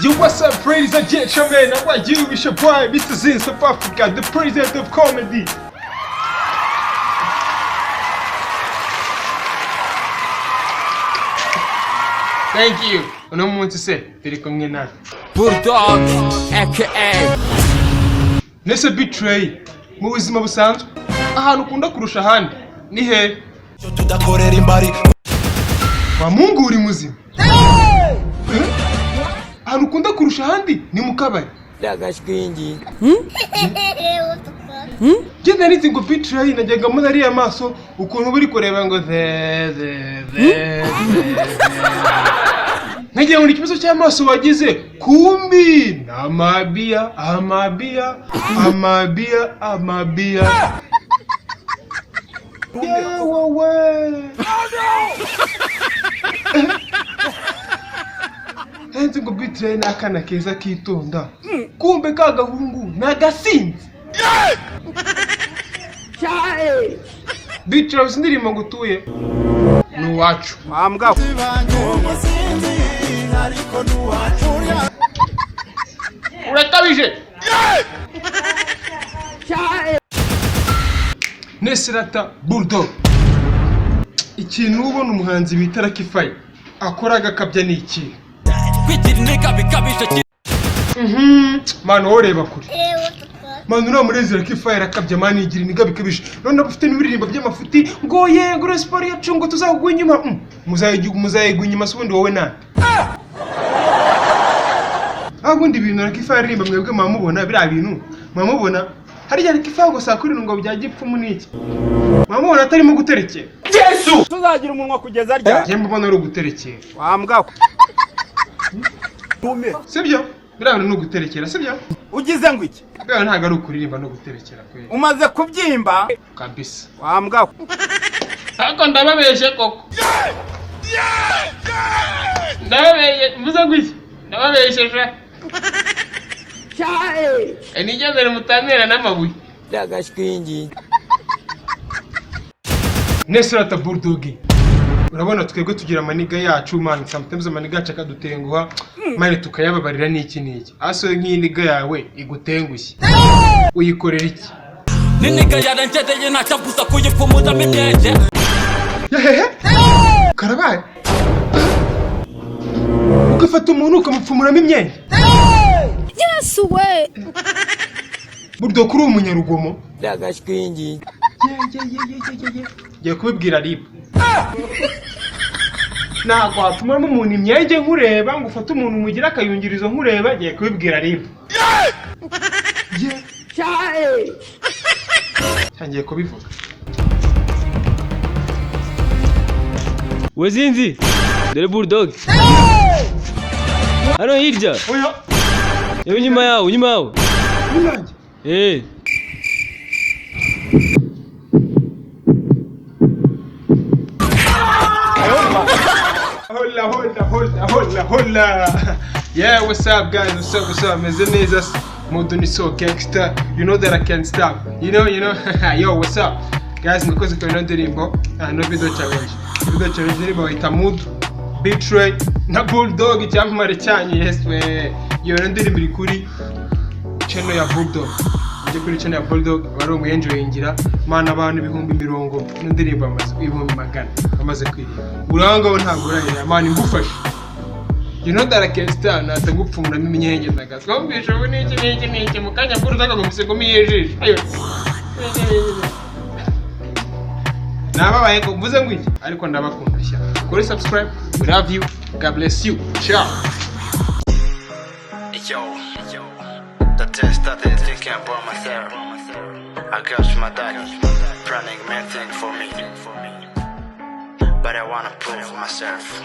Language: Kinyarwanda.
Yo, what's up, ladies and gentlemen? How are you? It's your boy, Mr. Zin South Africa, the president of comedy. Thank you. Uno munsi se turi kumwe nawe. Bulldog, aka Nese B-Threy, mu buzima busanzwe, ahantu ukunda kurusha ahandi ni he? Tudakorera imbari. Wa Mungu, uri muzima? Eh? Ahantu ukunda kurusha ahandi ni mu kabari? Genda nzi ngo B-Threy najyaga mbona ariya maso ukuntu buri kureba ngo ze ze ze ze ze, nkagira ngo ni ikibazo cy'amaso wagize, kumbi ni amabiya, amabiya, amabiya, amabiya. Yewe, nzi ngo B-Threy ni akana keza kitonda, kumbe ka gahungu ni agasinzi. B-Threy, uzi indirimbo ngo utuye ni uwacu? Wambwa. Urakabije. Nesirata Bulldog, ikintu ubona umuhanzi bita Lucky Fire akora agakabya ni iki? Kwigira ineka bikabije. Man, wowe ureba kure, man. Uriya murezi Lucky Fire arakabya, man, yigira iniga bikabije. None ufite n'ibiririmbo by'amafuti ngo ye ngo siporo yacu ngo tuzagwa inyuma. Muzayigwa inyuma se ubundi wowe nande? Aho ubundi ibintu Lucky Fire aririmba, mwebwe mwamubona biriya bintu mwamubona harya Lucky Fire ngo saa kuri ngo bya gipfumu n'iki, mwamubona atarimo guterekera? Tuzagira umunwa kugeza ryari? Njye mbona ari uguterekera. Wambwa. Sibyo? Biriya bintu ni uguterekera, sibyo? Ugize ngo iki? Biriya ntabwo ari ukuririmba no guterekera kweli. Umaze kubyimba. Kabisa. Wambwa. Ariko ndababeshe koko, ndababeshe. Mvuze ngo iki? Ndababesheje. Nigendere mutamera n'amabuye. Nesirata Bulldog, urabona twebwe tugira amaniga yacu, man. Sometimes amaniga yacu akadutenguha, man, tukayababarira n'iki n'iki. Aso nk'iyi niga yawe igutengushye, uyikorera iki? N'iniga yarengereye, ntacyabuza kuyipfumuramo imyenge. Yahehe, karabaye! Ugafata umuntu ukamupfumuramo imyenge? Yesu we! Bulldog, kuri uwo munyarugomo ngiye kubibwira RIB. Ntabwo wapfumuramo umuntu imyenge nkureba, ngo ufate umuntu umugire akayungirizo nkureba. Ngiye kubibwira RIB. Ngiye kubivuga. Wezinzi, dore Bulldog hano hirya. Oya. Yewe, inyuma yawe, inyuma yawe. Nanjye. Eh. Hola, hola, hola, hola, hola. Yeah, what's up, guys? What's up, what's up? Meze neza. Modo ni so gangster. You know that I can't stop. You know, you know. Yo, what's up? Guys, mwakoze kwa ino ndirimbo. Ah, no video challenge. Video challenge ndirimbo bayita Mood, B-Threy na Bulldog, icyamamare cyanyu. Yes, we. Iyo rero ndirimbo iri kuri channel ya Bulldog. Ujye kuri channel ya Bulldog, bari umuyenjoyingira. Mana, abantu 20,000 ino ndirimbo bamaze, 100,000 bamaze kwireba. Urangaho ntabwo urayireba, man, ngufashe. You know that I can start, natagupfumuramo imyenge ndagaza. Twumvishe ubu n'iki n'iki n'iki mu kanya bw'uruzaga ngo misego y'ijisho. Ayo. Nababaye ngo mvuze ngo iki, ariko ndabakunda sha. Kuri subscribe, we love you. God bless you. Ciao. Yo, the day started thinking about myself. I got my daddy planning many things for me, but I wanna prove myself.